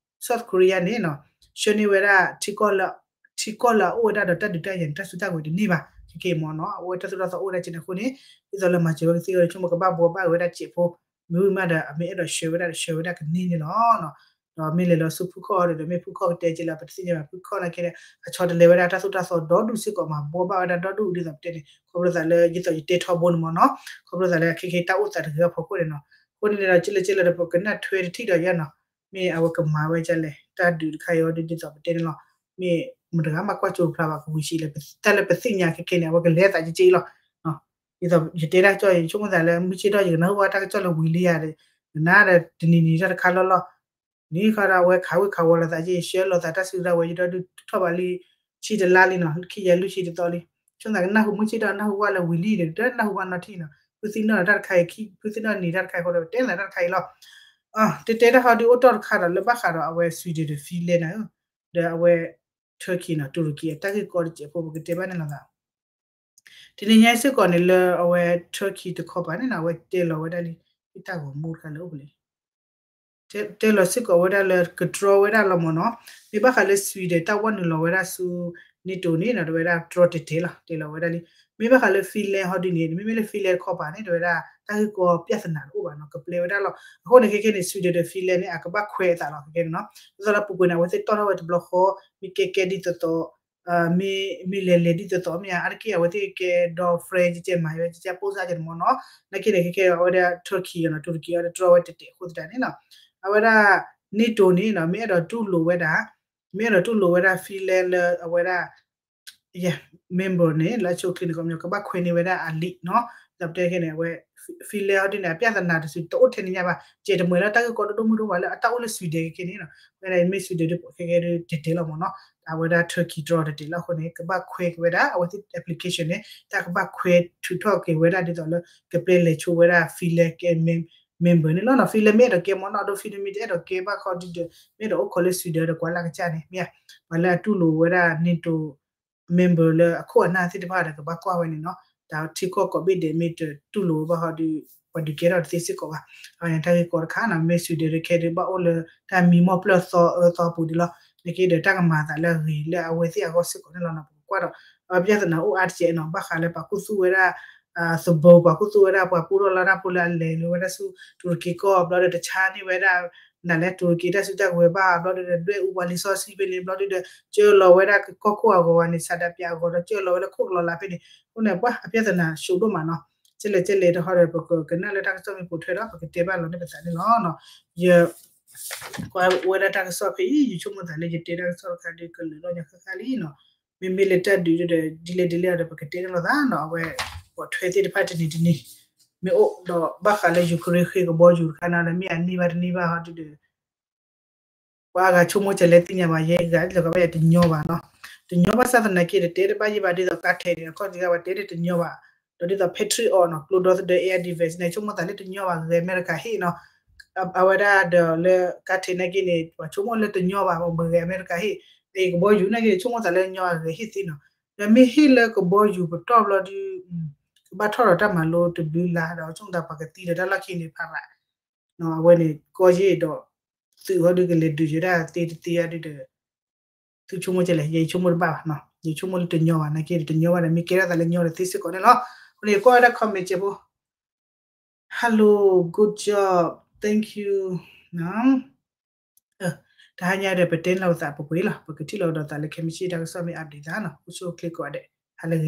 South Korea န့ၣ်နီၤ ဆှၢန့ၢ်ဝဲဒၣ် ထံကီၢ်လၢအအိၣ်ဝဲဒၣ်ဒီးတၢ်ဒုးတၢ်ယၤန့ၣ် တၢ်စုတၢ်ကဝဲၤတန့ၢ်ဘၣ် ခဲကဲမ့ၢ်နီၤ အဝဲတၢ်သိၣ်တၢ်သီအိၣ်ဝဲဒၣ်က့န့ၣ်အဃိန့ၣ် ဒ်သိးလၢမၤစၢၤဝဲကသ့အဂီၢ်န့ၣ် ဆိကမိၣ်ကဘၣ်ဘှီဘၣ်ဝဲဒၣ်စဲးဖိ မ့ၢ်ဝံၤမးဒီး အမ့ၢ်အဲၣ်ဒိးဆှၢဝဲဒၣ်ဒီးဆှၢဝဲဒၣ်ကန့ၢ်န့ၣ်လီၤ. ဒီးမ့ၢ်လဲၤလီၤဆူဖုခီၣ်ဒီး မ့ၢ်ဖုခီၣ်ကတဲက့လၢ ပတသ့ၣ်ညါဘၣ် ဖုခီၣ်နာ်က့န့ၣ် အဆီတလဲဝဲဒၣ်တၢ်သိၣ်တၢ်သီဒီဒူၣ်စ့ၢ်ကီး မၤဘှီဘၣ်ဝဲဒၣ်ဒီဒူၣ်ဒ်သိးပတဲန့ၣ် ခီဖျိသးလၢ ဒ်သိးယတဲထီဘိန့ၣ်မ့ၢ်နီၤ ခီဖျိသးလၢခဲကဲတၢ်အိၣ်သးတဂ့ၤအဖီခိၣ်န့ၣ်နီၤ အဃိန့ၣ်ဒီး ကလဲၣ်ကလဲၣ်ဒီး ပကနၢ်ထွဲတထံၣ်ဒီးယဲနီၤ မ့ၢ်အဝဲကမၤဝဲဒ်လဲၣ် တၢ်ဒုးတခါအံၤအီၤဒ်သိးပတဲန့ၣ်လီၤ မ့ၢ်မတၤဂၤမၤကွၢ်ကၠိတဖျါဘၣ် ကဝံၤဆံးလၢ တၢ်လၢပသ့ၣ်ညါခဲကဲန့ၣ် အဝဲကလဲၤသးကက့လီၤ ဒ်သိးယတဲတၢ်ကစီၣ်အံၤ ဆိကမိၣ်သးလၢ မုၢ်ဆ့ၣ်ထီၣ်ယကနၢ်ဟူဘၣ်တၢ်ကစီၣ်လၢဝံၤလံယၤဒီး ကနၣ်ဒီးတနံၤနံၤတၢ်တခါလီၤလီၤ နံၤခါဒီးအဝဲခးဝ့ၢ်ခးဝီၤလိာ်သးက့ ဆှၢလိာ်သးတၢ်စုကဝဲၤ ယဒီဒုးထီၣ်ဘးလံ ဆံတလါလံနီၤ ခံယၤလွံၢ်ဆံတသီလံ ဆိကမိၣ်သးကနၢ်ဟူမုၢ်ဆ့ၣ်ထီၣ်နၢ်ဟူဘၣ်လၢဝံၤလံဒီး တနၢ်ဟူဘၣ်နီတထံၣ်နီၤ ဖုသံနီၣ်တၢ်တခါအံၤ ဖုသံနီၣ်နံၤတၢ်တခါအံၤအဃိဒီး ပတဲနၤတၢ်တခါအံၤလီၤ တဲတဲတၢ်ဟီဒုးအိၣ်တီၢ်တခါဒီး လၢဘၣ်ဃးဒီးအဝဲ Sweden ဒီး Finland နီၤ ဒီးအဝဲ Turkey နီၤ တူရကံအတၢ်ဂ့ၢ်ကီတစဲးဖိ ပကတဲဘၣ်န့ၣ်လီၤသး တနံၤညါစ့ၢ်ကီးန့ၣ်လၢအဝဲ Turkey တခီပၤန့ၣ်နီၤ အဝဲတဲလီၤဝဲဒၣ်လံ တၢ်ဂီၤမူတခါလၢအိၣ်ဖဲလဲၣ် တဲလီၤစ့ၢ်ကီးဝဲဒၣ်လၢကတြီဝဲဒၣ်လီၤမ့ၢ်နီၤ မ့ၢ်ဘၣ်ဃးလၢ Sweden တၢ်ဝဲနုာ်လီၤဝဲဒၣ်ဆူ NATO န့ၣ်နီၤ တဝဲဒၣ်တြီတဲာ်တဲာ်လီၤ တဲလီၤဝဲဒၣ်လံ. မ့ၢ်ဘၣ်ဃးလၢ Finland ဟီဒုန့ၣ် မ့မ့ၢ်လၢ Finland တခီပၤန့ၣ် တဝဲဒၣ်တၢ်ဂ့ၢ်ကီ ပြဿနာ တအိၣ်ဘၣ်နီၤ ကပျဲဝဲဒၣ်လီၤ. အဃိန့ၣ် ခဲခဲန့ၣ် Sweden ဒီး Finland န့ၣ် အကဘၣ်ခွဲးအသးလီၤ ခဲခဲန့ၣ်နီၤ. ဒ်သိးလၢပူၤကွံာ်န့ၣ် အဝဲသ့ၣ်တီၢ်ထီၣ်ဝဲတဘျီဃီ မ့ၢ်ကဲကဲဒ်သိးသိး မ့ၢ်လဲၤလဲၤဒ်သိးသိး မ့ၢ်ဧါ အါတက့ၢ် အဝဲသ့ၣ်ကဲဒီ friend ကဲကဲမၤဝဲ ကဲကဲ ပိၢ်စၢ်ကဲန့ၣ်မ့ၢ်နီၤ. နာ်က့န့ၣ် ခဲခဲအဝဲဒၣ် Turkey နီၤ Turkey အဝဲဒၣ်တြီဝဲတဲာ်တဲာ်အဃိသတးန့ၣ်နီၤ အဝဲဒၣ် NATO န့ၣ်နီၤ မ့ၢ်အဲၣ်ဒိးတူၢ်လိာ်ဝဲဒၣ် မ့ၢ်အဲၣ်ဒိးတူၢ်လိာ်ဝဲဒၣ် Finland လၢအဝဲဒၣ် member န့ၣ် လၢအဆိအချ့န့ၣ် ကီးမညီ ကဘၣ်ခွဲးန့ၢ်ဝဲဒၣ်အလံာ်နီၤ. ဒီးပတဲခဲန့ၣ် အဝဲ Finland ဟီဒုန့ၣ် အပြဿနာတစုတအိၣ်ထဲန့ၣ်ညါဘၣ် ကဲတမ့ၢ်လၢတၢ်ဂ့ၢ်ကီဒိၣ်ဒိၣ်မုၢ်ဒိၣ်ဘၣ်လၢအတၢ်အိၣ်လၢ Sweden ခဲခဲန့ၣ်နီၤ. ဝဲဒၣ်မ့ၢ် Sweden ဒုးပှၤခဲခဲဒုးတဲာ်တဲာ်လီၤမ့ၢ်နီၤ. အဝဲဒၣ် Turkey တြီတဲာ်တဲာ်လီၤအဃိန့ၣ် ကဘၣ်ခွဲးက့ၤဝဲဒၣ် အဝဲသ့ၣ် application န့ၣ် တၢ်ကဘၣ်ခွဲးထုးထီၣ်က့ၤဝဲဒၣ်ဒ်သိးလၢ ကပျဲလဲၤဆိဝဲဒၣ် Finland ကဲ member န့ၣ်လီၤနီၤ. Finland မ့ၢ်အဲၣ်ဒိးကဲမ့ၢ်နီၤ ဒီး Finland မ့ၢ်တအဲၣ်ဒိးကဲဘၣ်ခီဒုဒီး မ့ၢ်အဲၣ်ဒိးအိၣ်ခိးလၢ Sweden ဒီးကွၢ်လၢ်ကစၢ်န့ၣ် မ့ၢ်ဧါ ပှၤလၢအတူၢ်လိာ်ဝဲဒၣ် NATO member လၢအခိၣ်အနၢ်သ့ၣ်တဖၣ်ဒီး ကဘၣ်ကွၢ်ဝဲန့ၣ်နီၤ. တၢ်ထံကီၢ်ကိးဘ့ၣ်ဒဲး မ့ၢ်တတူၢ်လိာ်ဝဲဘၣ်ဟီဒုး ပှၤဒုးကဲထီၣ်တသ့စ့ၢ်ကီးဘၣ်. အဝဲန့ၣ်တၢ်ဂ့ၢ်ကီတခါနီၤ မ့ၢ် Sweden ဒုးခဲဒုးဘၣ်အိၣ်လၢတၢ်မံမီၢ်ပျၢၢ်သီအၢသီပူၤဒံးလီၤ. နာ်က့ဒီးတၢ်ကမၤအသးလၢအဂ့ၤလၢအဝဲသ့ၣ်အဂီၢ်စ့ၢ်ကီးန့ၣ်လီၤနီၤ. ပကကွၢ်ဒီး အဝဲပြဿနာအိၣ်အါတကဲးနီၤ ဘၣ်ဃးလၢပှၤခူသူၣ်ဝဲဒၣ် သဘိ ပှၤခူသူၣ်ဝဲဒၣ်ပှၤပူထီၣ်လၢတၢ်ဖိလၢအလဲၤလၢဝဲဒၣ်ဆူ တူရကံကီၢ် ဘျီဒီးတဆါန့ၢ်ဝဲဒၣ် နၤလၢတူရကံတၢ်စုတၢ်ကဝဲၤဘၣ် ဘျီဒီးဒွဲၣ်အူပှၤလံာ်စီဆှံဖဲန့ၣ် ဘျီဒီး ကၢၢ်လီၤဝဲဒၣ်ကီၢ်ခိၣ်အဂီၤဝဲန့ၣ် ဆန္ဒပြအဂီၤဒီးကၢၢ်လီၤဝဲလၢခိၣ်ကလီၤလးဖဲန့ၣ် အဃိန့ၣ် ပှၤအပြဿနာ ရှုပ် ဒိၣ်မးနီၤ. ကဲလဲၣ်ကဲလဲၣ်တဟီဒီး ပကကနၣ်လၢတၢ်ကစီၣ်မ့ၢ်ပိာ်ထွဲဒီး ပကတဲဘၣ်လီၤန့ၢ်ပသးန့ၣ်လီၤ. ယ ကွၢ်ဝဲဒၣ်တၢ်ကစီၣ်ဖဲအံၤ ယဆိကမိၣ်သးလၢယတဲတၢ်ကစီၣ်တခါဒီး ကလၢာ်လီၤညါဃၣ်ဃၣ်လံနီၤ. မ့မ့ၢ်လၢတၢ်ဒုးဒီး ဒ်လဲၣ်ဒ်လဲၣ်ဒီး ပကတဲန့ၣ်လိာ်သးနီၤ. အဝဲ ပိာ်ထွဲသ့ၣ်တဖၣ်တနံၤတနံၤ မ့ၢ်အိၣ်ဒီး ဘၣ်ဃးလၢ Ukraine ဃ့ကဘီယူၤတခါနီၤဒီး မ့ၢ်အန့ၢ်ဘၣ်တန့ၢ်ဘၣ်ဟီဒုဒီး ပှၤအဂၤဆိကမိၣ်ကလဲၣ်သ့ၣ်ညါဘၣ် ယဲဂၤလၢကဘၣ်ယၤတညီဘၣ်နီၤ. တညီဘၣ်ဆၣ်သနာ်က့ဒီး တဲတဘၣ်ယံာ်ဘၣ်ဒ်သိးကါထဲးန့ၣ် အခီၣ်ထံးဂၤဝဲတဲတညီဘၣ်. ဒီးဒ်သိး Patriot အီၤနီၤ ကျိဒီသဒၢ air defense န့ၣ် ဆိကမိၣ်သးလၢတညီဘၣ် ဂဲၤအမဲရကၤဟ့ၣ်နီၤ. အဝဲဒၣ်ဒီးလၢကါထဲးနာ်က့န့ၣ် ပှၤဆိကမိၣ်လၢတညီဘၣ် ပှၤဂဲၤအမဲရကၤဟ့ၣ်. အကဘီယူၤနာ်က့န့ၣ် ဆိကမိၣ်သးလၢညီအဂဲၤဟ့ၣ်သ့နီၤ. ဒီးမ့ၢ်ဟ့ၣ်လၢကဘီယူၤပတီၢ်ဘျီဒု ကဘၣ်ထီၣ်ဒီးတၢ်မၤလိတဘျုးလါဒီး ဆိကမိၣ်သးပှၤကသံဒီးတၢ်လီၢ်ခံန့ၣ်ဖးရး အဝဲန့ၣ် ကီယ့ၣ်ဒီး သုးဟီဒုကလဲၤဒုးယဲဒၣ်သ့တသ့အဒုဒီး သုဆိကမိၣ်ကလဲၣ် ယဆိကမိၣ်တဘၣ်ဘၣ်နီၤ. ယဆိကမိၣ်လၢတညီဘၣ်နာ်က့ တညီဘၣ်ဒီး မ့ၢ်ကဲထီၣ်သးလၢညီဒီးသ့စ့ၢ်ကီးန့ၣ်လီၤ. အဃိန့ၣ် ယကွၢ်ဝဲဒၣ် comment ကဲဖိ Hello, good job, thank you နီၤ. တဟါညါဒီး ပတဲန့ၢ်လီၤပသးပှဲၤပှဲၤလီၤ. ပကထံၣ်လိာ်ကဒီးသးလၢခဲမုၢ်ဆ့ၣ်တၢ်ကစီၣ်မ့ၢ် update သးနီၤ. အိၣ်ဆူၣ်အိၣ်ချ့ကိးဂၤဒဲး ဟါလၢဂ့ၤ.